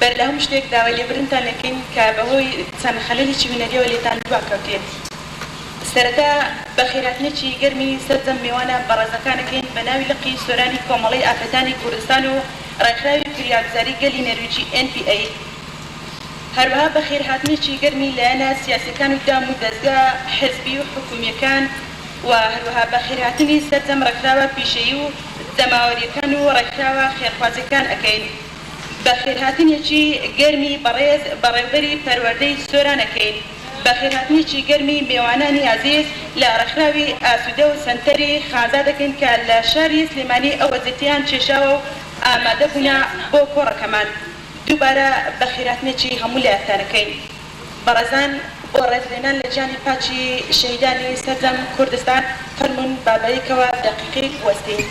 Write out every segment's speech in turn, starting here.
بەر لە هەموو شتێک داوای لێبوردنتان لێکەین کە بەهۆی چەند خەلەلێکی هونەریەوە لێتان دواکەوتین. سەرەتا بەخێرهاتنێکی گەرمی سەرجەم مێوانە بەڕێزەکان ئەکەین بە ناوی لقی سۆرانی کۆمەڵەی ئافرەتانی کوردستان و ڕێکخراوی فریاگوزاری گەلی نەرویجی NPA. هەروەها بەخێرهاتنێکی گەرمی لایەنە سیاسیەکان و دام و دەزگا حزبی و حکومیەکان و هەروەها بەخێرهاتنی سەرجەم ڕێکخراوە پیشەیی و جەماوەریەکان و ڕێکخراوە خێرخوازیەکان ئەکەین. بەخێرهاتنێکی گەرمی بەڕێز بەڕێوبەری پەروەردەی سۆران ئەکەین. بەخێرهاتنێکی گەرمی مێوانانی ئازیز لە ڕێکخراوی ئاسودە و سەنتەری خانزاد ئەکەین کە لە شاری سلێمانی ئەو ئەزیەتەیان کێشاوە و ئامادە بوونە بۆ کۆڕەکەمان. دووبارە بەخێرهاتنێکی هەموو لایەکتان ئەکەین. بەڕێزان بۆ ڕێزلێنان لە گیانی پاکی شەهیدانی سەرجەم کوردستان فەرموون با بەیەکەوە دەقیقەیەک بوەستین.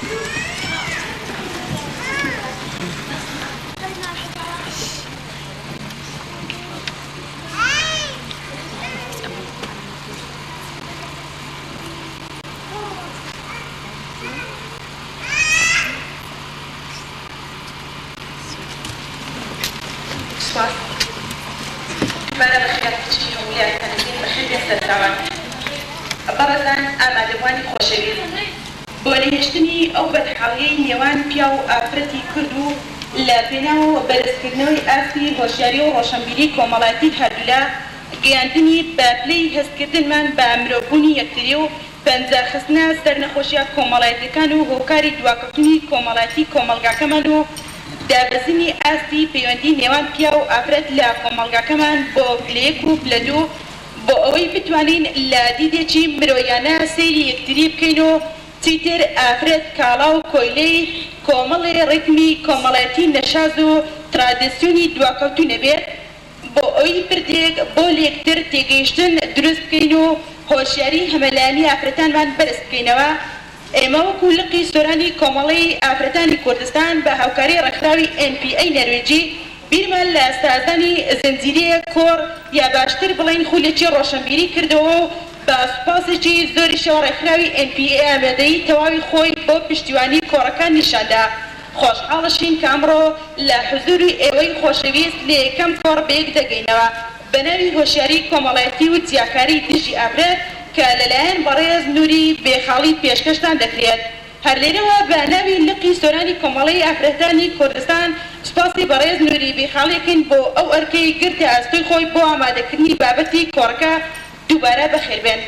سوپاس. دووبارە بەخێرهاتنی هەموولایەکتان ئەکەین بەخێر بێن سەرچاوان. بەڕێزان ئامادەبووانی خۆشەویست، بۆ نەهێشتنی ئەو بەدحاڵیەی نێوان پیاو و ئافرەتی کورد و لە پێناو بەرزکردنەوەی ئاستی هۆشیاری و ڕۆشەنبیری کۆمەڵایەتی هەردوولا، گەیاندنی بە پلەی هەستکردنمان بە مرۆڤبوونی یەکتری و پەنجە خستنە سەر نەخۆشیە کۆمەڵایەتیەکان و هۆکاری دواکەوتنی کۆمەڵایەتی کۆمەڵگاکەمان و دابەزینی ئاستی پەیوەندی نێوان پیاو و ئافرەت لە کۆمەڵگاکەمان بۆ پلە یەک و پلە دوو بۆ ئەوەی بتوانین لە دیدێکی مرۆیانە سەیری یەکتری بکەین و چیتر ئافرەت کاڵا و کۆیلەی کۆمەڵێ ڕیتمی کۆمەڵایەتی نەشاز و ترادسیۆنی دواکەوتوو نەبێت بۆ ئەوەی پردێک بۆ لێکتر تێگەیشتن دروست بکەین و هۆشیاری هەمەلایەنی ئافرەتانمان بەرز بکەینەوە، ئێمە وەکو لقی سۆرانی کۆمەڵەی ئافرەتانی کوردستان بە هاوکاری ڕێکخراوی NPA نەرویجی بیرمان لە سازدانی زنجیرەیەک کۆڕ یا باشتر بڵێین خولێکی ڕۆشەنبیری کردەوە و بە سوپاسێکی زۆریشەوە ڕێکخراوی NPA ئامادەیی تەواوی خۆی بۆ پشتیوانی کۆڕەکان نیشاندا. خۆشحاڵشین کە ئەمڕۆ لە حزوری ئێوەی خۆشەویست لە یەکەم کۆڕ بەیەک دەگەینەوە بە ناوی هۆشیاری کۆمەڵایەتی و جیاکاری دژی ئافرەت کە لەلایەن بەڕێز نوری بێخاڵی پێشکەشتان دەکرێت. هەر لێرەوە بە ناوی لقی سۆرانی کۆمەڵەی ئافرەتانی کوردستان سوپاسی بەڕێز نوری بێخاڵی ئەکەین بۆ ئەو ئەرکەی گرتە ئەستۆی خۆی بۆ ئامادەکردنی بابەتی کۆڕەکە دووبارە بەخێربێن.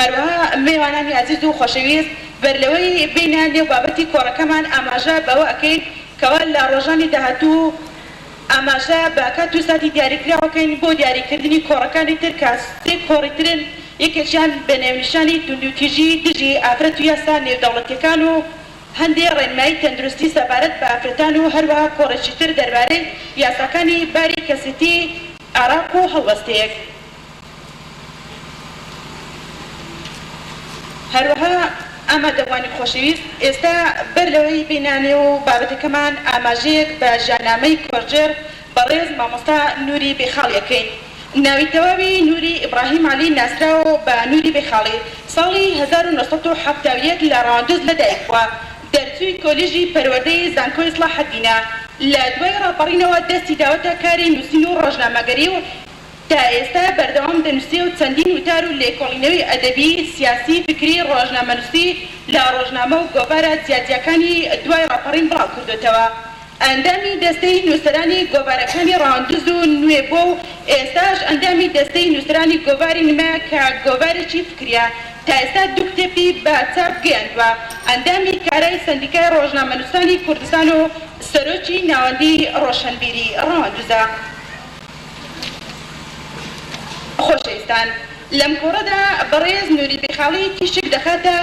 هەروەها مێوانانی ئازیز و خۆشەویست بەرلەوەی بێینە نێو بابەتی کۆڕەکەمان ئاماژە بەوە ئەکەین کەوا لە ڕۆژانی داهاتوو ئاماژە بە کات و ساتی دیاریکراو ئەکەین بۆ دیاریکردنی کۆڕەکانی تر کە سێ کۆڕی ترن یەکێکیان بە نێونیشانی توندوتیژی دژی ئافرەت و یاسا نێودەوڵەتیەکان و هەندێ ڕێنمایی تەندروستی سەبارەت بە ئافرەتان و هەروەها کۆڕێکی تر دەربارەی یاساکانی باری کەسێتی عێراق و هەڵوەستەیەک هەروەها ئامادەبووانی خۆشەویست، ئێستا بەر لەوەی بێینە نێو بابەتەکەمان ئاماژەیەک بە ژیاننامەی کۆڕگێڕ بەڕێز مامۆستا نوری بێخاڵی ئەکەین. ناوی تەواوی نوری ئیبڕاهیم عەلی ناسراوە بە نوری بێخاڵی، ساڵی 1971 لە ڕەواندوز لەدایک بووە، دەرچووی کۆلیژی پەروەردەی زانکۆی سڵاحەدینە، لە دوای ڕاپەڕینەوە دەستی داوەتە کاری نووسین و ڕۆژنامەگەری و تا ئێستا بەردەوام دەنووسێ و چەندین وتار و لێکۆڵینەوەی ئەدەبی، سیاسی، فکری، ڕۆژنامەنووسی لە ڕۆژنامە و گۆڤارە جیاجیاکانی دوای ڕاپەڕین بڵاو کردۆتەوە. ئەندامی دەستەی نووسەرانی گۆڤارەکانی ڕەواندوز و نوێ بووە و ئێستاش ئەندامی دەستەی نووسەرانی گۆڤاری نمە کە گۆڤارێکی فکرییە. تا ئێستا دوو کتێبی بە چاپ گەیاندووە. ئەندامی کارای سەندیکای ڕۆژنامەنووسانی کوردستان و سەرۆکی ناوەندی ڕۆشەنبیری ڕەواندوزە. خۆشەویستان لەم کۆڕەدا بەڕێز نوری بێخاڵی تیشک دەخاتە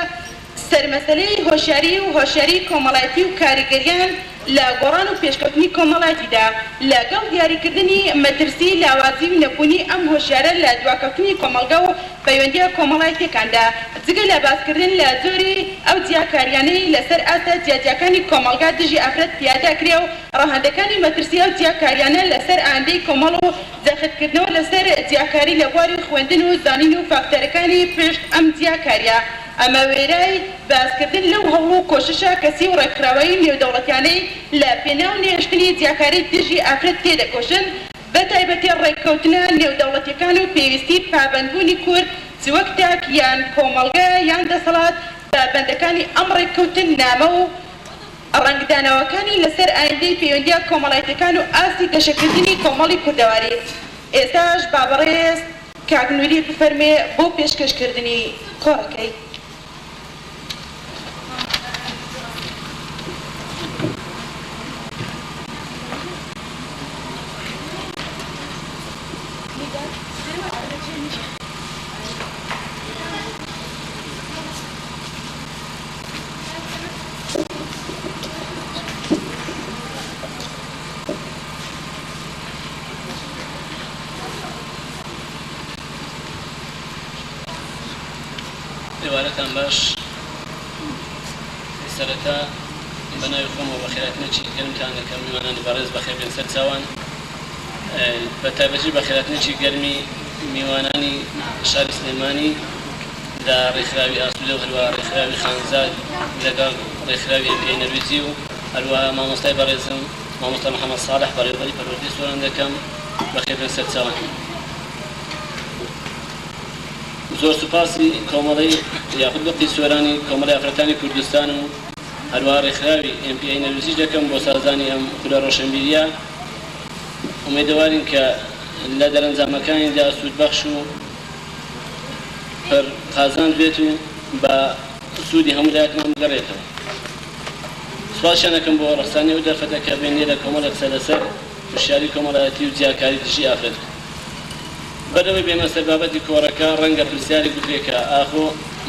سەر مەسەلەی هۆشیاری و هۆشیاری کۆمەڵایەتی و کاریگەریان لە گۆڕان و پێشکەوتنی کۆمەڵایەتیدا، لەگەڵ دیاریکردنی مەترسی لاوازی و نەبوونی ئەم هۆشیارە لە دواکەوتنی کۆمەڵگا و پەیوەندییە کۆمەڵایەتییەکاندا، جگە لە باسکردن لە جۆری ئەو جیاکارییانەی لەسەر ئاستە جیاجیاکانی کۆمەڵگا دژی ئافرەت پیادە ئەکرێ و ڕەهەندەکانی مەترسی ئەو جیاکارییانە لەسەر ئایندەی کۆمەڵ و جەختکردنەوە لەسەر جیاکاری لە بواری خوێندن و زانین و فاکتەرەکانی پشت ئەم جیاکارییە، ئەمە وێرای باسکردن لەو هەوڵ و کۆششە کەسی و ڕێکخراوەیی و نێودەوڵەتیانەی لە پێناو نەهێشتنی جیاکاری دژی ئافرەت تێدەکۆشن، بە تایبەتی ڕێککەوتنە نێودەوڵەتیەکان و پێویستی پابەندبوونی کورد چ وەک تاک یان کۆمەڵگە یان دەسەڵات بە بەندەکانی ئەم ڕێککەوتننامە و ڕەنگدانەوەکانی لەسەر ئایندەی پەیوەندیە کۆمەڵایەتیەکان و ئاستی گەشەکردنی کۆمەڵی کوردەواری. ئێستاش با بەڕێز کاک نوری بفەرموێ بۆ پێشکەشکردنی کۆڕەکەی. ئێوارەتان باش. سەرەتا بە ناوی خۆمەوە بەخێرهاتنێکی گەرمتان دەکەم میوانانی بەڕێز بەخێر بێن سەر چاوان. بە تایبەتیش بەخێرهاتنێکی گەرمی میوانانی شاری سلێمانی لە ڕێکخراوی ئاسوودە و هەروەها ڕێکخراوی خانزاد لەگەڵ ڕێکخراوی ئێم پی ئەی نەرویجی و هەروەها مامۆستای بەڕێزم مامۆستا محەمەد ساڵح بەڕێوەبەری پەروەردەی سۆران دەکەم بەخێر بێن سەر چاوان. زۆر سوپاسی کۆمەڵەی یاخود لقی سۆرانی کۆمەڵی ئافرەتانی کوردستان و هەروەها ڕێکخراوی ئێم پی ئەی نەرویجیش دەکەم بۆ سازدانی ئەم خولە ڕۆشنبیرییە. ئومێدەوارین کە لە دەرەنجامەکانیدا سوودبەخش و پر قازانج بێت و بە سوودی هەموو لایەکمان بگەڕێتەوە. سوپاسیان ئەکەم بۆ ڕەخسانی ئەو دەرفەتە کە بێن لێرە کۆمەڵێک قسە لەسەر هوشیاری کۆمەڵایەتی و جیاکاری دژی ئافرەت بکەن. بەر لەوەی بێمە سەر بابەتی کۆڕەکە، ڕەنگە پرسیارێک بکرێت کە ئاخۆ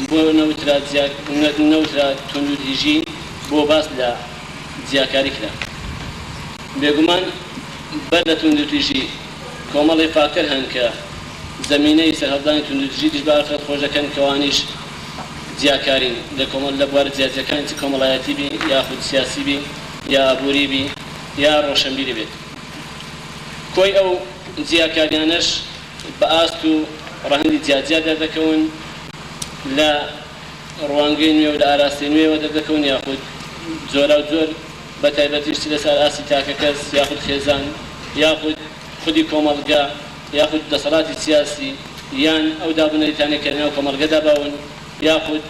بۆ نەوترا نەوترا توندوتیژی، بۆ باس لە جیاکاری کرا؟ بێگومان بەر لە توندوتیژی کۆمەڵێک فاکتەر هەن کە زەمینەی سەرهەڵدانی توندوتیژی دژ بە ئافرەت خۆش دەکەن کەوانیش جیاکارین لە کۆمەڵ لە بوارە جیاجیاکانی چ کۆمەڵایەتی بی یاخود سیاسی بی یا ئابووری بی یا ڕۆشەنبیری بێت. کۆی ئەو جیاکاریانەش بە ئاست و ڕەهەندی جیاجیا دەردەکەون لە ڕوانگەی نوێ و لە ئاراستەی نوێوە دەردەکەون یاخود جۆراوجۆر بە تایبەتیش چ لەسەر ئاستی تاکەکەس یاخود خێزان یاخود خودی کۆمەڵگە یاخود دەسەڵاتی سیاسی یان ئەو دابونەریتانەی کە لەناو کۆمەڵگەدا باون یاخود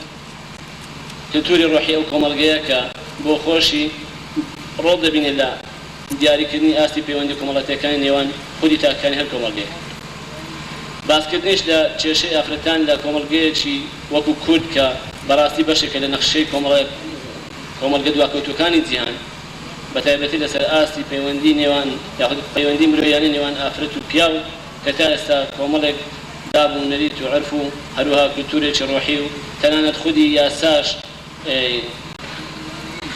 کلتوری ڕۆحی ئەو کۆمەڵگەیە کە بۆ خۆشی ڕۆڵ دەبینێت لە دیاریکردنی ئاستی پەیوەندی کۆمەڵاتیەکانی نێوان خودی تاکەکانی هەر کۆمەڵگەیەک. باسکردنیش لە کێشەی ئافرەتان لە کۆمەڵگەیەکی وەکو کورد کە بەڕاستی بەشێکە لە نەخشەی کۆمەڵگە دواکەوتووەکانی جیهان بەتایبەتی لەسەر ئاستی پەیوەندی نێوان یاخود پەیوەندی مرۆییانەی نێوان ئافرەت و پیاو کە تا ئێستا کۆمەڵێک داب و نەریت و عورف و هەروەها کولتوورێکی ڕۆحی و تەنانەت خودی یاساش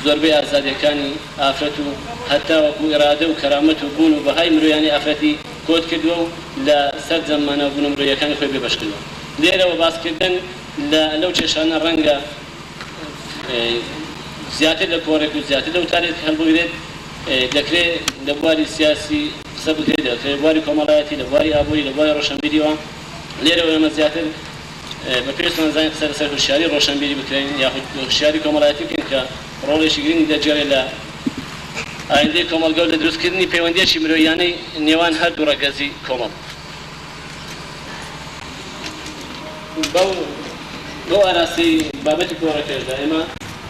زۆربەی ئازادیەکانی ئافرەت و هەتاوەکو ئیرادە و کەرامەت و بوون و بەهای مرۆیانەی ئافرەتی کۆت کردووە و لە سەرجەم مانا و بوونە مرۆییەکانی خۆی بێبەش کردووە. لێرەوە باسکردن لە لەو کێشانە ڕەنگە زیاتر لە کۆڕێک و زیاتر لە وتارێک هەڵبگرێت. دەکرێت لە بواری سیاسی قسە بکرێت، دەکرێت لە بواری کۆمەڵایەتی، لە بواری ئابووری، لە بواری ڕۆشەنبیریەوە. لێرەوە ئێمە زیاتر بە پێویستمان زانی قسە لەسەر هوشیاری ڕۆشەنبیری بکرێن یاخود هوشیاری کۆمەڵایەتی بکەین کە ڕۆڵێکی گرنگ دەگێڕێت لە ئایندەی کۆمەڵگە و لە دروستکردنی پەیوەندییەکی مرۆییانەی نێوان هەردوو ڕەگەزی کۆمەڵ. بەو بەو ئاراستەی بابەتی کۆڕەکەشدا ئێمە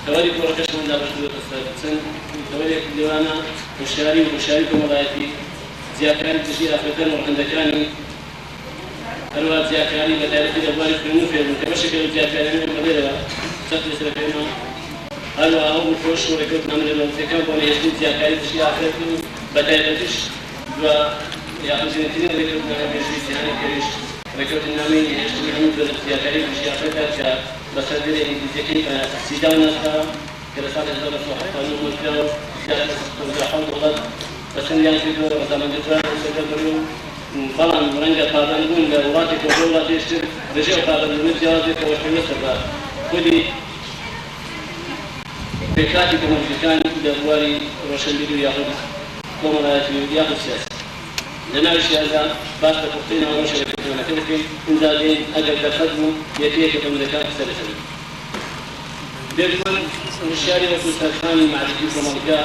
تەوەری کۆڕەکەشمان دابەشکردۆتە سەر چەند تەوەرێک لەوانە هوشیاری و هوشیاری کۆمەڵایەتی، جیاکاری دژی ئافرەتان و ڕەهەندەکانی، هەروەها جیاکاری بە تایبەتی لە بواری خوێندن و فێربوون کە بەشێکە لەو جیاکاریانە ئێمە لێرەوە جەخت لەسەر دەکەینەوە، هەروەها هەوڵ و کۆشش و ڕێککەوتنامە نێودەوڵەتییەکان بۆ نەهێشتنی جیاکاری دژی ئافرەت و بە تایبەتیش دوا یاخود گرنگترین ڕێککەوتنامەی مێژووی جیهانی کە ئەویش ڕێککەوتننامەی نەهێشتنی هەموو جۆرە جیاکاری دژی ئافرەتە کە بە سەردێرە ئینگلیزییەکەی بە سیداو ناسراوە. کە لە ساڵی 1979 مۆرکرا و زیاتر لە 157 دەوڵەت پەسەندیان کردووە، ڕەزامەندی خۆیان لەسەر دەربڕی و بەڵام ڕەنگە پابەندبوون لە وڵاتێکەوە بۆ وڵاتێکی تر ڕێژەی ئەو پابەندبوونە جیاواز بێت، ئەوەش پەیوەستە بە خودی پێکهاتی کۆمەڵگەکان لە بواری ڕۆشنبیری و یاخود کۆمەڵایەتی و یاخود سیاسی. لە ناویشیاندا باس لە پوختەی ناوەڕۆکی ڕێککەوتنامەکە دەکەین، ئینجا دێین ئەگەر دەرفەت بوو یەکە یەکە بەندەکان قسە لەسەر دەکەین. بێگومان هۆشیاری وەکو سەرخانی مەعریفی کۆمەڵگا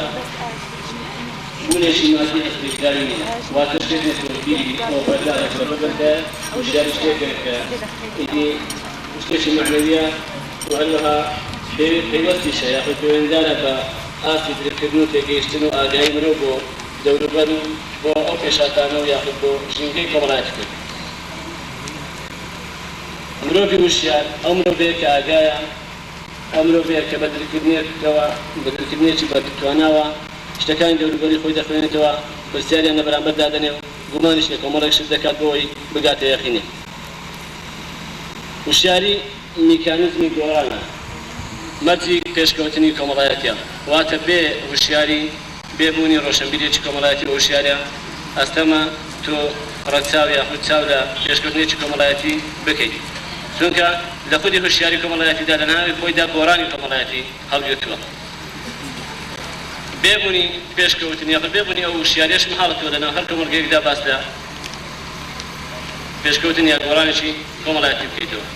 بوونێکی مادی هەستپێکراوی نییە، واتە شتێک نییە تۆ بیری ئەوە بەردارێک لە بەردەمتایە، هۆشیاری شتێکە کە ئیدی شتێکی مەعنەوییە و هەروەها پەیوەستیشە یاخود پەیوەندیدارە بە ئاستی درککردن و تێگەیشتن و ئاگایی مرۆڤ بۆ دەوروبەر و بۆ ئەو پێشهاتانە و یاخود بۆ ژینگەی کۆمەڵایەتی خۆی. مرۆڤی وشیار ئەو مرۆڤەیە کە ئاگایە، ئەو مرۆڤەیە کە بە درککردنێکەوە، بە درککردنێکی بە تواناوە شتەکانی دەوروبەری خۆی دەخوێنێتەوە، پرسیاریان لە بەرامبەر دادەنێ و گومانیش لە کۆمەڵێک شت دەکات بۆ ئەوەی بگاتە یەقینێک. وشیاری میکانیزمی گۆڕانە، مەرجی پێشکەوتنی کۆمەڵایەتیە، واتە بێ وشیاری، بێ بوونی ڕۆشنبیرێکی کۆمەڵایەتی و وشیارە، ئەستەمە تۆ ڕەچاو یاخود چاو لە پێشکەوتنێکی کۆمەڵایەتی بکەیت، چونکە لە خودی هۆشیاری کۆمەڵایەتیدا لە ناوی خۆیدا گۆڕانی کۆمەڵایەتی هەڵگرتووە. بێ بوونی پێشکەوتن یاخود بێ بوونی ئەو وشیاریەش مەحاڵە تۆ لەناو هەر کۆمەڵگەیەکدا باس لە پێشکەوتن یا گۆڕانێکی کۆمەڵایەتی بکەیتەوە.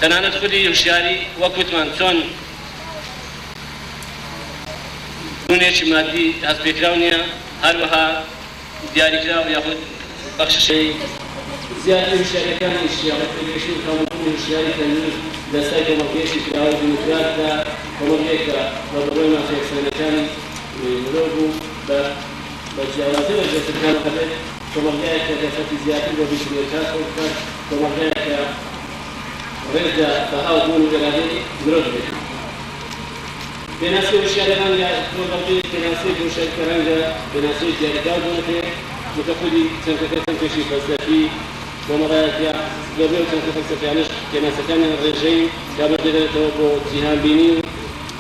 تەنانەت خودی هوشیاری وەک وتمان چۆن بوونێکی مادی هەستپێکراو نییە، هەروەها دیاریکراو یاخود بەخششەی زیاتری هوشیارییەکانیش یاخود پێگەیشتن و کامڵبوونی هوشیاری تەندروست لە سای کۆمەڵگەیەکی کراوەی دیموکراتدا، کۆمەڵگەیەک کە بە بڕوای مافە یەکسانەکانی مرۆڤ و بە بە جیاوازی ڕەگەزەکان هەبێت، کۆمەڵگایەک کە دەرفەتی زیاتر بۆ بیرکردنەوەی تاک خۆش بکات، کۆمەڵگایەک کە ڕێز لە بەها و بوون و ئیرادەی مرۆڤ بگرێت. پێناسەی هۆشیاری ڕەنگە تۆ بەڵگەیەک پێناسەیەک هۆشیاری کە ڕەنگە پێناسەیەک دیاریکراو بۆ نەکرێت، چونکە خودی چەمکەکە چەمکێکی فەلسەفی کۆمەڵایەتیە، زۆربەی ئەو چەمکە فەلسەفیانەش پێناسەکانیان ڕێژەیین کە ئەمەش دەگەرێتەوە بۆ جیهانبینی و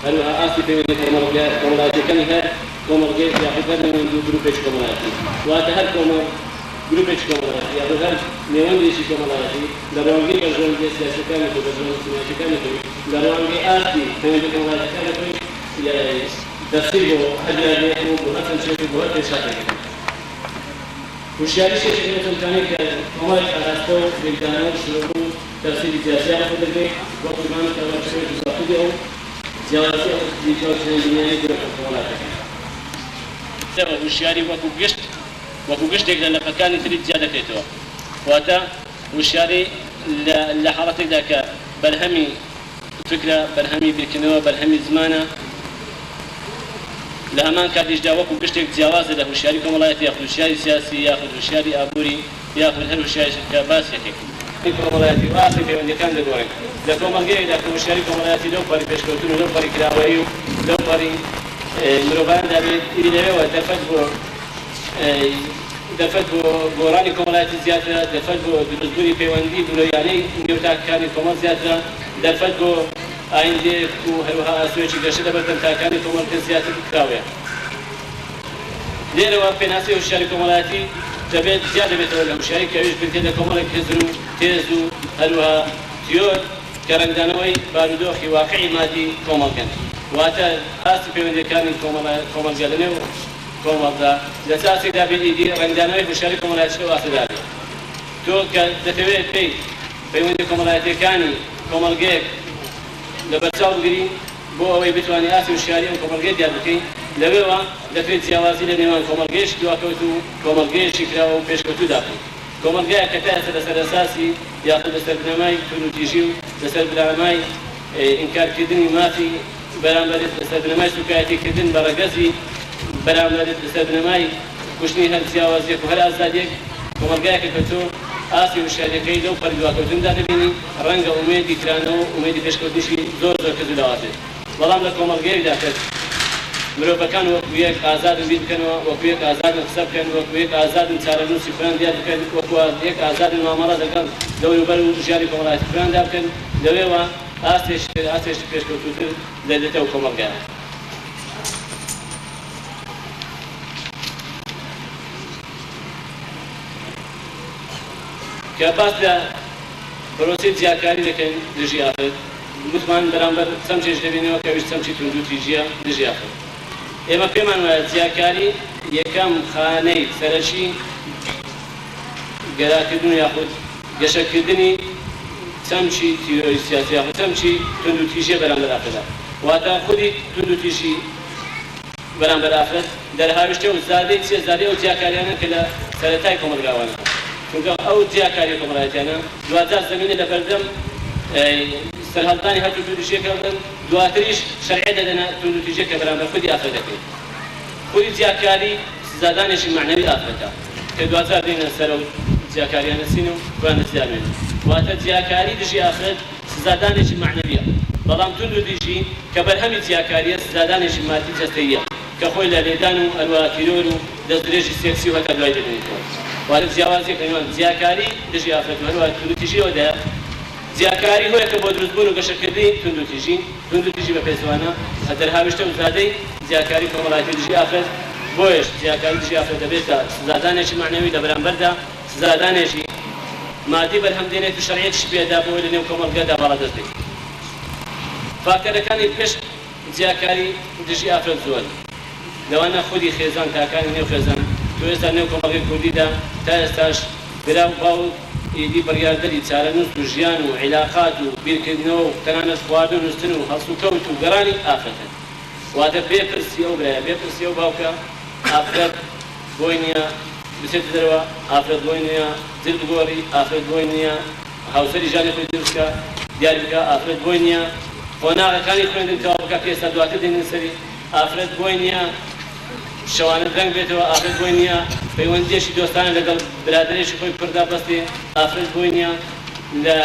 هەروەها ئاستی پەیوەندیە کۆمەڵایەتیەکانی هەر کۆمەڵگەیەک یاخود هەر نێوەند و گروپێکی کۆمەڵایەتی، واتە هەر کۆمەڵ گروپێکی کۆمەڵایەتی یاخود هەر نێوەندێکی کۆمەڵایەتی لە ڕوانگەی بەرژەوەندییە سیاسییەکانی خۆی، بەرژەوەندیە چینایەتییەکانی خۆی، لە ڕوانگەی ئاستی پەیوەندیە کۆمەڵایەتییەکانی خۆی تەفسیر بۆ هەر دیاردەیەک و بۆ هەر چەمکێک و بۆ هەر پێشهاتێک دەکات. هوشیاریش یەکێکە لەو چەمکانەی کە کۆمەڵێک ئاراستە و لێکدانەوە و شرۆڤە و تەفسیری جیاجیایان لەخۆ دەگرێت، وەک وتمان کە ڕەنگە بە خودی ئەو جیاوازی ئەو دیدگا و جیهانبینیانەی گروپە کۆمەڵایەتیەکان. لەوە هوشیاری وەکو گشت وەکو گشتێک لە لقەکانی تری جیا دەکرێتەوە. واتە هوشیاری لە لە حاڵەتێکدا کە بەرهەمی فکرە، بەرهەمی بیرکردنەوە، بەرهەمی زمانە، لە هەمان کاتیشدا وەکو گشتێک جیاوازە لە هوشیاری کۆمەڵایەتی یاخود هوشیاری سیاسی یاخود هوشیاری ئابووری یاخود هەر هوشیاریی کە باسی دەکەین. کۆمەڵایەتی و ئاستی پەیوەندییەکان دەگۆڕێت. لە کۆمەڵگەیەکدا کە هوشیاری کۆمەڵایەتی لەو پەڕی پێشکەوتن و لەو پەڕی کراوەیی و لەو پەڕی مرۆڤانەدا بێت، ئیدی لەوێوە دەرفەت بۆ دەرفەت بۆ گۆڕانی کۆمەڵایەتی زیاترە، دەرفەت بۆ دروستبوونی پەیوەندی مرۆیانەی نێو تاکەکانی کۆمەڵ زیاترە، دەرفەت بۆ ئایندەیەک و هەروەها ئاسۆیەکی گەشە لەبەردەم تاکانی کۆمەڵگە زیاتر کراوەیە. لێرەوە پێناسەی هوشیاری کۆمەڵایەتی دەبێت جیا دەبێتەوە لە هوشیاری کە ئەویش بریتیە لە کۆمەڵێک هزر و تێز و هەروەها تیۆر کە ڕەنگدانەوەی بارودۆخی واقعی مادی کۆمەڵگەن واتە ئاستی پەیوەندیەکانی کۆمەڵگە لەنێو کۆمەڵدا لە چ ئاستێکدا بێت ئیدی ڕەنگدانەوەی هوشیاری کۆمەڵایەتیش لەو ئاستەدا بێت. تۆ کە دەتەوێت بێیت پەیوەندیە کۆمەڵایەتیەکانی کۆمەڵگەیەک لەبەرچاو بگری، بۆ ئەوەی بتوانی ئاستی وشیاری ئەو کۆمەڵگەیە دیار بکەی، لەوێوە دەکرێت جیاوازی لە نێوان کۆمەڵگەیەکی دواکەوتوو و کۆمەڵگەیەکی کراوە و پێشکەوتوودا بکەی. کۆمەڵگایەک کە تا ئێستا لەسەر ئەساسی یاخود لەسەر بنەمای توندوتیژی و لەسەر بنەمای ئینکارکردنی مافی بەرامبەرت، لەسەر بنەمای سوکایەتیکردن بە ڕەگەزی بەرامبەرت، لەسەر بنەمای کوشتنی هەر جیاوازییەک و هەر ئازادییەک، کۆمەڵگایەکە کە تۆ ئاستی وشیارییەکەی لەو پەڕی دواکەوتندا دەبینی، ڕەنگە ئومێدی کرانەوە و ئومێدی پێشکەوتنیشی زۆر زۆر کز و لاواز بێت. بەڵام لە کۆمەڵگەیەکدا کە مرۆڤەکان وەکو یەک ئازادن بیر بکەنەوە، وەکو یەک ئازادن قسە بکەن، وەکو یەک ئازادن چارەنووسی خۆیان دیار بکەن، وەکو یەک ئازادن مامەڵە لەگەڵ دەوروبەر و ژیانی کۆمەڵایەتی خۆیاندا بکەن، لەوێوە. ئاستێکی تر، ئاستێکی پێشکەوتووتر دەدرێتە ئەو کۆمەڵگایە. کە باس لە پرۆسەی جیاکاری دەکەین دژی ئافرەت، گوتمان بەرامبەر چەمکێک دەبینەوە کە ئەویش چەمکی توندوتیژییە دژی ئافرەت. ئێمە پێمان وایە جیاکاری یەکەم خانەی سەرەکی گەراکردن و یاخود گەشەکردنی چەمکی تیرۆری سیاسی یاخود چەمکی توندوتیژیە بەرامبەر ئافرەتان. واتە خودی توندوتیژی بەرامبەر ئافرەت دەرهاویشتە و زادەی چیە؟ زادەی ئەو جیاکاریانەن کە لە سەرەتای کۆمەڵگاوانە. چونکە ئەو جیاکاریە کۆمەڵایەتیانە دواجار زەمینە لەبەردەم سەرهەڵدانی هەر توندوتیژیەکە دەن، دواتریش شەرعیەت دەدەنە توندوتیژیەک کە بەرامبەر خودی ئافرەت دەکرێت. خودی جیاکاری سزادانێکی مەعنەوی ئافرەتە کە دواجار دێنە سەر ئەو جیاکاریانە چین و خۆیان لە سزا نوێنن. واتە جیاکاری دژی ئافرەت سزادانێکی مەعنەویە، بەڵام توندوتیژی کە بەرهەمی جیاکاریە سزادانێکی مادی جەستەییە کە خۆی لە لێدان و هەروەها تیرۆر و دەستدرێژی سێکسی و هەتا دوایی دەبینێتەوە. واتە جیاوازیەک لە نێوان جیاکاری دژی ئافرەت و هەروەها توندوتیژیەوەدایە. جیاکاری هۆیەکە بۆ دروستبوون و گەشەکردنی توندوتیژی، توندوتیژی بە پێچەوانە دەرهاویشتە و زادەی جیاکاری کۆمەڵایەتی دژی ئافرەت، بۆیەش جیاکاری دژی ئافرەت دەبێتە سزادانێکی مەعنەوی لە بەرامبەردا سزادانێکی مادی بەرهەم دێنێت و شەرعیەتیشی پێ دەدا بۆ ئەوەی لە نێو کۆمەڵگەدا باڵادەست بێت. فاکتەرەکانی پشت جیاکاری دژی ئافرەت زۆرن، لەوانە خودی خێزان، تاکانی نێو خێزان، تۆ ئێستا نێو کۆمەڵگەی کوردیدا تا ئێستاش برا و باوک ئیدی بڕیاردەری چارەنووس و ژیان و عیلاقات و بیرکردنەوە و تەنانەت خواردن و نوستن و هەڵسوکەوت و گەڕانی ئافرەتن. واتە بێ پرسی ئەو برایە، بێ پرسی ئەو باوکە ئافرەت بۆی نییە بچێتە دەرەوە، ئافرەت بۆی نییە جل بگۆڕی، ئافرەت بۆی نییە هاوسەری ژیانی خۆی دروست بکا، دیاری بکا، ئافرەت بۆی نییە قۆناغەکانی خوێندن تەواو بکا کە ئێستا دواتر دێنن سەری، ئافرەت بۆی نییە شەوانە درەنگ بێتەوە، ئافرەت بۆی نییە پەیوەندییەکی دۆستانە لەگەڵ برادەرێکی خۆی پڕدا بەستێ، ئافرەت بۆی نییە لە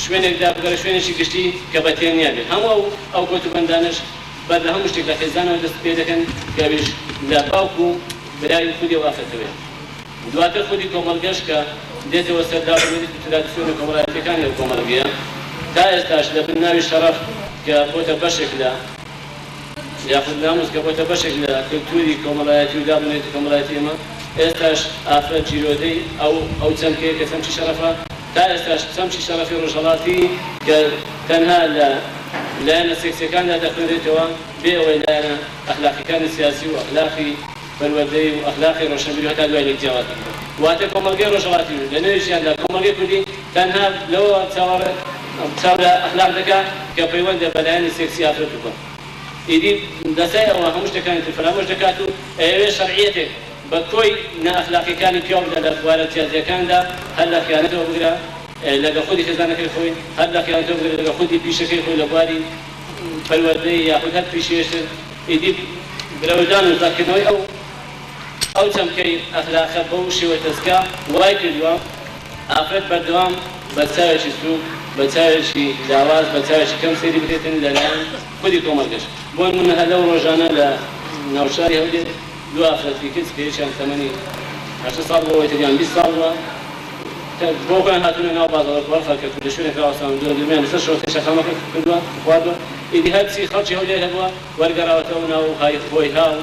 شوێنێکدا بگەڕێ، شوێنێکی گشتی کە بە تێنیا بێت. هەموو ئەو ئەو کۆتوبەندانەش بەر لە هەموو شتێک لە خێزانەوە دەست پێ دەکەن کە ئەویش لە باوک و برای خودی ئەو ئافرەتەوەیە. دواتر خودی کۆمەڵگەش کە دێتەوە سەر داب و نەریت و ترادسیۆنە کۆمەڵایەتیەکانی ئەو کۆمەڵگەیە، تا ئێستاش لە بن ناوی شەڕەف کە بۆتە بەشێک لە یاخود ناموس کە بۆتە بەشێک لە کلتوری کۆمەڵایەتی و داب و نەریتی کۆمەڵایەتی ئێمە، ئێستاش ئافرەت گیرۆدەی ئەو ئەو چەمکەیە کە چەمکی شەڕەفە، تا ئێستاش چەمکی شەڕەفی ڕۆژهەڵاتی کە تەنها لە لایەنە سێکسیەکاندا دەخوێنرێتەوە بێ ئەوەی لایەنە ئەخلاقیەکانی سیاسی و ئەخلاقی پەروەردەیی و ئەخلاقی ڕۆشنبیری و هەتا دوایی لێک جیاواز بکرێت. واتە کۆمەڵگەی ڕۆژهەڵاتی و لە نێویشیاندا کۆمەڵگەی کوردی تەنها لەوەوە چاوەڕێ چاو لە ئەخلاق دەکا کە پەیوەندە بە لایەنی سێکسی ئافرەت و کوڕ. ئیدی لەسەر ئەوە هەموو شتەکانی تر فەرامۆش دەکات و ئەیەوێ شەرعیەتێک بە کۆی نائەخلاقیەکانی پیاو بدا لە بوارە جیاجیاکاندا هەر لە خیانەتەوە بگرە لەگەڵ خودی خێزانەکەی خۆی، هەر لە خیانەتەوە بگرە لەگەڵ خودی پیشەکەی خۆی لە بواری پەروەردەیی یاخود هەر پیشەیەشتر. ئیدی برەودان و زەقکردنەوەی ئەو ئەو چەمکەی ئەخلاقە بەو شێوە تەسکە وای کردووە ئافرەت بەردەوام بە چاوێکی سووک، بە چاوێکی لاواز، بە چاوێکی کەم سەیری بکرێتن لە لایەن خودی کۆمەڵگەش. بۆ نموونە هەر لەو ڕۆژانە لە ناوشاری هەولێر دوو ئافرەتی کچ کە یەکیان تەمەنی 18 ساڵ بووە و ئەویتریان 20 ساڵ بووە کە بۆ خۆیان هاتوونە ناو بازاڕەکە خەڵکە کورد لە شوێنێک ڕاوەستاون دوو لەسەر شۆستەی شەقامەکە کردووە خواردووە ئیدی هەرچی خەڵکی هەولێر هەبووە وەرگەڕاوەتەوە ناو های خۆی هاو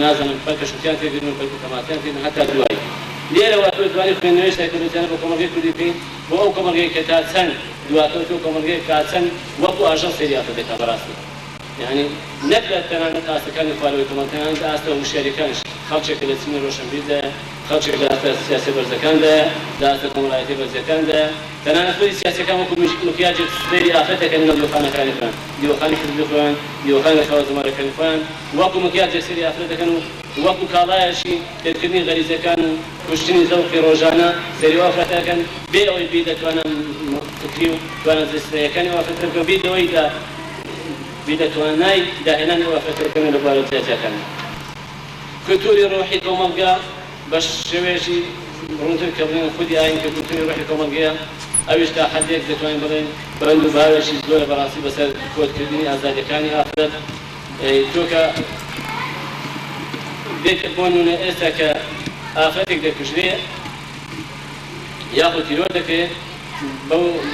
نازانم پەلکە شوتیان تێکردن و پەلکە تەماتەیان تێکردن هەتا دوایی. لێرەوە تۆ توانی خوێندنەوەی سایکۆلۆجیانە بۆ کۆمەڵگەی کوردی بکەی بۆ ئەو کۆمەڵگەیە کە تا چەند دواکەوتووە کۆمەڵگەیەک تا چەند وەکو ئاژەڵ سەیری ئافرەت دەکا بەڕاستی یانی نەک لە تەنانەت ئاستەکانی خوارەوەی کۆمەڵ تەنانەت ئاستە هوشیاریەکانیش خەڵکێک کە لە چینی ڕۆشنبیردایە خەڵکێک لە ئاستە سیاسیە بەرزەکاندایە لە ئاستە کۆمەڵایەتیە بەرزەکاندایە تەنانەت خودی سیاسیەکان وەکو مکیاجێک سەیری ئافرەت دەکەن لەناو دیوەخانەکانی خۆیان، دیوەخانی حزبی خۆیان، دیوەخانی ڕێکخراوە جەماوەریەکانی خۆیان، وەکو مکیاجێک سەیری ئافرەت دەکەن و وەکو کاڵایەکی تێرکردنی غەریزەکان و کوشتنی زەوقی ڕۆژانە سەیری ئەو ئافرەتە ئەکەن بێ ئەوەی بیر لە توانا فکری و توانا جەستەیەکانی ئەو ئافرەتە بکەن، بیر لەوەی لە بیر لە توانای داهێنانی ئەو ئافرەتە بکەن لە بوارە جیاجیاکاندا. کلتوری ڕۆحی کۆمەڵگا بە شێوەیەکی ڕوونتر کە بڵێین خودی ئایین کە کولتوری ڕۆحی کۆمەڵگەیە، ئەویش تا حەدێک دەتوانین بڵێین بەند و باوێکی زۆرە بەڕاستی بەسەر کۆتکردنی ئازادییەکانی ئافرەت. تۆ کە دێیتە بۆ نموونە ئێستا کە ئافرەتێک دەکوژرێ یاخود تیرۆر دەکرێ،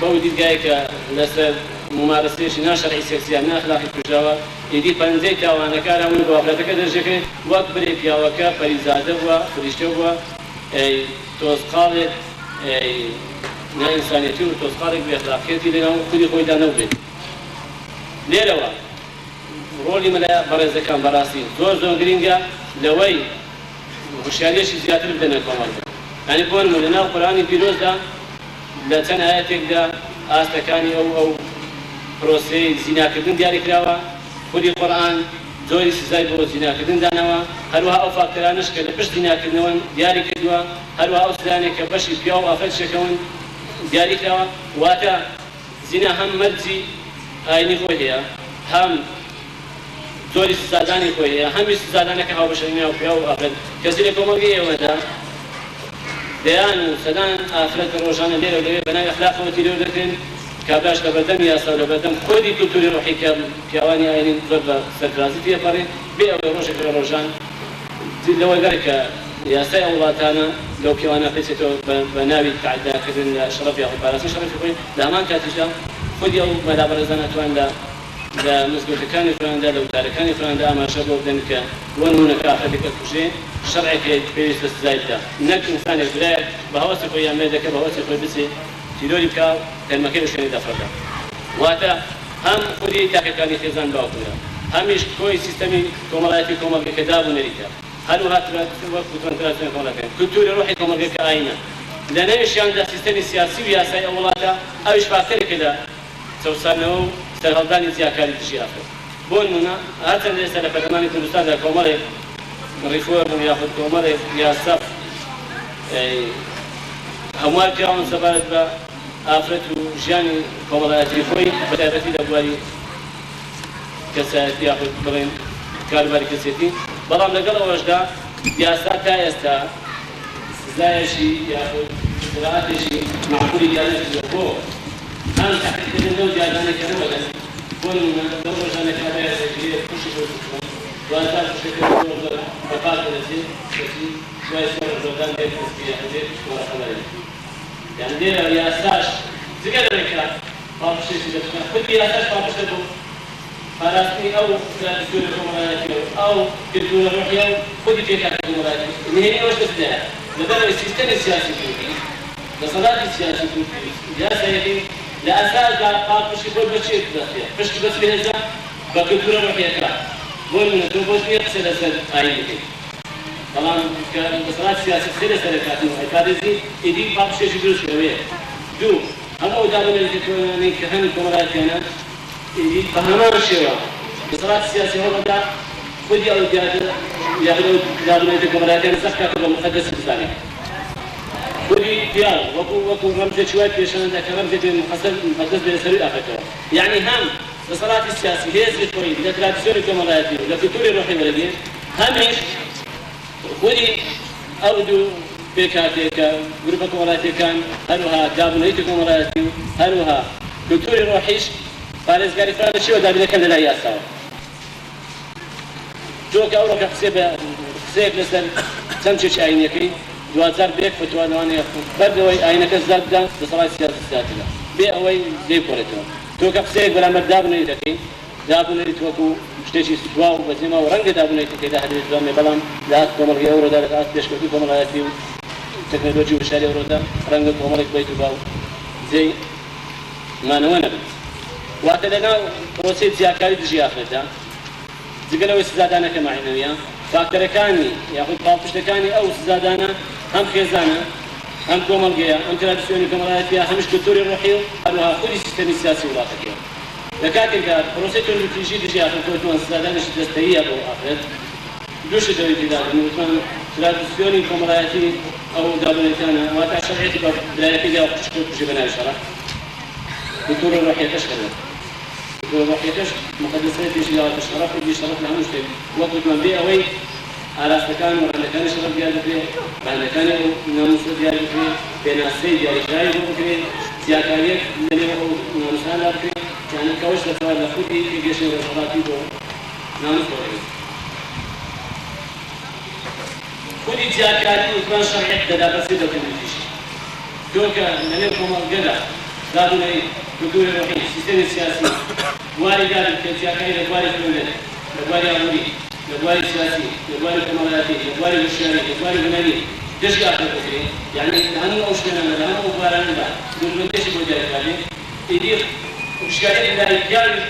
بەو دیدگایە کە لەسەر مومارەسەیەکی ناشەرعی سێکسی یان نائەخلاقی کوژراوە، ئیدی پەنجەی تاوانەکار هەمووی بۆ ئافرەتەکە دەرژەکرێت، وەک برێ پیاوەکە پەریزادە بووە، فریشتە بووە، تۆزقاڵێک نائینسانیەتی و تۆزقاڵێک بێ ئەخلاقیەتی لەناو خودی خۆیدا نەبووبێت. لێرەوە ڕۆڵی مەلا بەڕێزەکان بەڕاستی زۆر زۆر گرینگە لەوەی هۆشیاریەکی زیاتر بدەنە کۆمەڵگە. یانی بۆ نموونە لەناو قورئانی پیرۆزدا لە چەند ئایەتێکدا ئاستەکانی ئەو ئەو پرۆسەی زیناکردن دیاری کراوە، خودی قورئان جۆری سزای بۆ زیناکردن داناوە، هەروەها ئەو فاکتەرانەش کە لە پشت زیناکردنەوەن دیاری کردووە، هەروەها ئەو سزایانەی کە بەشی پیاو و ئافرەتیش ئەکەون دیاری کراوە، واتە زینا هەم مەرجی ئاینی خۆی هەیە، هەم جۆری سزادانی خۆی هەیە، هەمیش سزادانەکە هاوبەشە لە نێوان پیاو و ئافرەت، کەچی لە کۆمەڵگەی ئێمەدا دەیان و سەدان ئافرەت ڕۆژانە لێرە و لەوێ بەناوی ئەخلاقەوە تیرۆر دەکرێن، کابراش لەبەردەم یاسا و لەبەردەم خودی کولتوری ڕۆحی کە پیاوانی ئاینین زۆر بە سەرفرازی تێپەڕێ، بێ ئەوەی ڕۆژێک لە ڕۆژان لەوە گەڕێ کە یاسای ئەو وڵاتانە لەو پیاوانە پێچێتەوە بە ناوی تەعەداکردن لە شەڕەف یاخود پاراستنی شەڕەفی خۆی، لە هەمان کاتیشدا خودی ئەو مەلا بەڕێزانە توان لە لە مزگەوتەکانی خۆیاندا لە وتارەکانی خۆیاندا ئاماژە بەوە بدەن کە بۆ نموونە کە ئافرەتێک ئەکوژرێ شەرعێک هەیە پێویستە سزای بدا نەک ئینسانێک برایەک بە هەوەسی خۆی یان مێردەکە بە هەوەسی خۆی بچێ تیرۆری بکا و تەرمەکەی بە شوێنێکدا فڕێ بدا. واتە هەم خودی تاکەکانی خێزان باوک و برا، هەمیش کۆی سیستەمی کۆمەڵایەتی کۆمەڵگە کە داب و نەریتە، هەروەها وەک وتمان ترادیسیۆنی کۆمەڵگەکان، کولتووری ڕۆحی کۆمەڵگە کە ئایینە، لە نێویشیاندا سیستەمی سیاسی و یاسایی ئەو وڵاتە، ئەویش فاکتەرێکە لە چەوساندنەوە و سەرهەڵدانی جیاکاری دژی ئافرەت. بۆ نموونە هەرچەندە ئێستا لە پەرلەمانی کوردستاندا کۆمەڵێک ڕیفۆرم یاخود کۆمەڵێک یاسا هەموار کراون سەبارەت بە ئافرەت و ژیانی کۆمەڵایەتی خۆی بەتایبەتی لە بواری کەسایەتی یاخود بڵێن کاروباری کەسێتی، بەڵام لەگەڵ ئەوەشدا یاسا تا ئێستا سزایەکی یاخود ئیجرائاتێکی مەعقولی دیار نەکردووە بۆ هەم تەحقیقکردن لەو دیاردانەی کە ڕووئەدەن، بۆ نموونە لەو ڕۆژانەی کابرایەک دەگیرێت خوشکی خۆی کوشتووە، دواجار خوشکەکەی زۆر زۆر بە پاک دەرەچێت، کەچی دوای سێ ڕۆژ بەردان دێت تەزکیە ئەدرێت وەرەقە وەرەگرێت. یانی لێرە یاساش جگە لەوەی کە پاڵپشتێکی دەبکە، خودی یاساش پاڵپشتە بۆ پاراستنی ئەو ترادیسیۆنە کۆمەڵایەتیە و ئەو کلتورە ڕۆحیە و خودی پێکهاتە کۆمەڵایەتی. نهێنی ئەوەش لە چدایە؟ لەبەرئەوەی سیستەمی سیاسی کوردی، دەسەڵاتی سیاسی کوردی و یاسایەکەی لە ئەساسدا پاڵپشتی خۆی بە چی بەستیە؟ پشتی بە چ بەهێزە؟ بە کلتورە ڕۆحیەکە. بۆ نمونە تۆ بۆت نیە قسە لەسەر ئایین بکەیت، بەڵام کە دەسەڵاتی سیاسی قسەی لەسەر ئەکات و ئەیپارێزی، ئیدی پاڵپشتێکی دروست کردەوەیە. دوو، هەموو ئەو دابونەریتە کۆنانەی کە هەن کۆمەڵایەتیانە، ئیدی بە هەمان شێوە دەسەڵاتی سیاسی هەوڵ ئەدا خودی ئەو دیاردە یاخود ئەو دابونەریتە کۆمەڵایەتیانە زەق بکاتەوە بە موقەدەسی بزانێت. خودی پیاو وەکو وەکو ڕەمزێکی وای پێشان ئەدا کە ڕەمزێک بێ موقەدەس بێ لە سەرووی ئافرەتەوە. یەعنی هەم دەسەڵاتی سیاسی هێزی خۆی لە ترادیسیۆنی کۆمەڵایەتی و لە کولتووری ڕۆحی وەرەگرێ، هەمیش خودی ئەو دوو پێکهاتەیە کە گروپە کۆمەڵایەتییەکان، هەروەها دابونەریتی کۆمەڵایەتی و هەروەها کولتووری ڕۆحیش پارێزگاری خۆیان لە چییەوە دابین دەکەن؟ لە لای یاساوە. تۆ کە ئەوڕۆکە قسەی بە قسەیەک لەسەر چەمکێکی ئایینیەکەی، دواجار بە یەک فتوا لەوانەیە بەر لەوەی ئایینەکە سزا بدا، دەسەڵاتی سیاسی سزات بدا، بێ ئەوەی لێی بکۆڵێتەوە. تۆ کە قسەیەک بەرامبەر دابونەریت دەکەی، دابونەریت وەکو شتێکی سوتواو و بەجێماو ڕەنگە دابونەریتەکەی لە هەرێ جوامێ، بەڵام لە ئاست کۆمەڵگەی ئەوڕۆدا، لە ئاست پێشکەوتنی کۆمەڵایەتی و تەکنەلۆجی و هوشیاری ئەوڕۆدا، ڕەنگە کۆمەڵێک بەیت و باو جێی مانەوە نەبن. واتە لەناو پرۆسەی جیاکاری دژی ئافرەتدا، جگە لەوەی سزادانەکە مەعنەویە، فاکتەرەکانی یاخود پاڵپشتەکانی ئەو سزادانە هەم خێزانە، هەم کۆمەڵگەیە، هەم ترادیسیۆنی کۆمەڵایەتیە، هەمیش کولتوری ڕۆحی و هەروەها خودی سیستەمی سیاسی وڵاتەکەیە. لە کاتێکدا پرۆسەی توندوتیژی دژی ئافرەت وتمان سزادانێکی جەستەییە بۆ ئافرەت، دوو شت لەوەی تێدا بوون، وتمان ترادیسیۆنی کۆمەڵایەتی ئەو دابونەریتانە، واتە شەرعیەتی بە برایەکەی دا و خوشکی بکوژێ بە ناوی شەڕە، کولتوری ڕۆحیەکەش هەروەک. کولتوری ڕۆحیەکەش موقەدەسیەتێکی داوەتە شەڕەف، ئیدی شەڕەف لە هەموو شتێک، وەک وتمان بێ ئەوەی ئاراستەکان و ڕەهەندەکانی شەڕەف دیار بکرێ، ڕەهەندەکانی ئەو ناموسە دیار بکرێ، پێناسەی دیاریکراوی بۆ بکرێ، جیاکارییەک لە نێو ئەو ناموساندا بکرێ، یانی کە ئەوەش دەتوانێت لە خودی تێگەیشتنی ڕۆژهەڵاتی بۆ ناموس وەرگرێت. خودی جیاکاری وتمان شەرعیەت دەدا بە چ بە توندوتیژی. تۆ کە لەنێو کۆمەڵگەدا داب و نەریت، کولتووری ڕۆحی، سیستەمی سیاسی بواری دابێت کە جیاکاری لە بواری خوێندن، لە بواری ئابووری، لە بواری سیاسی، لە بواری کۆمەڵایەتی، لە بواری هۆشیاری، لە بواری هونەری دژی ئافرەت بکرێ، یەعنی لە هەموو ئەو شوێنانە، لە هەموو ئەو بوارانەدا دووربەندییەکی بۆ دیاری کرابێ، ئیدی هۆشیارییەک لای پیاویش.